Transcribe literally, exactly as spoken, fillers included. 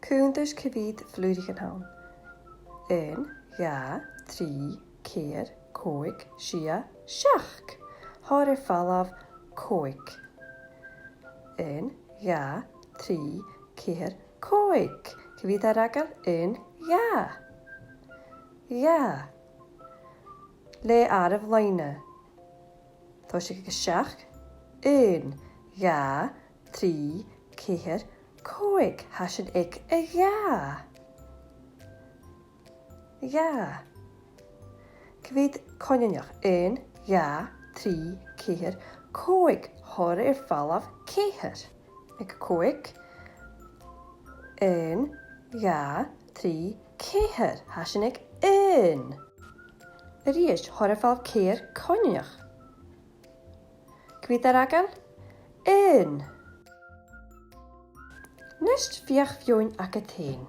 Cunntais cia mheud flùraichean a th' ann. Aon, dhà, trì, ceithir, còig, sia, seachd. Thoir air falbh còig. Aon, dhà, trì, ceithir, còig. Cia mheud a tha air fhàgail? Aon, dhà. Dhà. Le àireamh loidhne. Tòisich aig a seachd. Aon, dhà, trì, ceithir, còig. Tha sinn aig a dhà. Dhà. Cia mheud coineanach? Aon, dhà, trì, ceithir, còig. Thoir air falbh ceithir. Aig a còig. Aon, dhà, trì, ceithir. Tha sinn aig aon. A-rithist, thoir air falbh ceithir coineanach. Cia mheud a tha air fhàgail? Aon. A-nis feuch feadhainn agad fhèin.